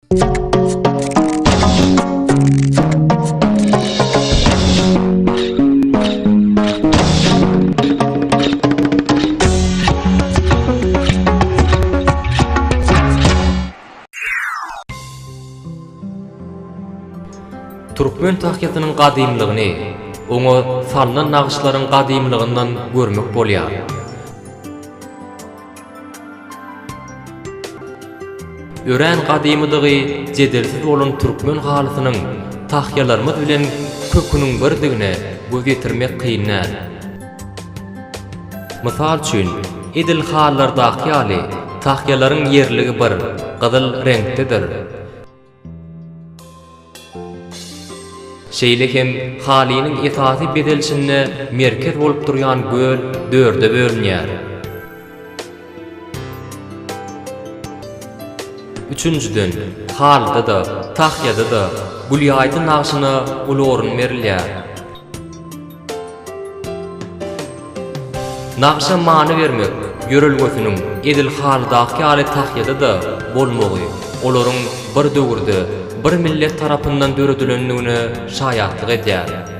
Türkmen tahýasynyň gadymlygyny oňa salnan nagyşlaryň gadymlygyndan görmek bolýar. Örän gadymydygy jedelsiz bolan türkmen halysynyň tahýalarymyz bilen köküniň birdigine göz ýetirmek kyn däl. Mysal üçin, edil halylardaky ýaly tahýalaryň ýerligi bir, gyzyl reňkdedir. Şeýle hem halynyň esasy bezelişinde merkez bolup durýan göl dörde bölünýär. Üçünjiden, halyda-da, tahýada-da gülýaýdy nagşyna uly orun berilýär. Nagşa many bermek ýörelgesiniň edil halydaky ýaly tahýada-da bolmagy olaryň bir döwürde, bir millet tarapyndan döredilendigine şaýatlyk edýär.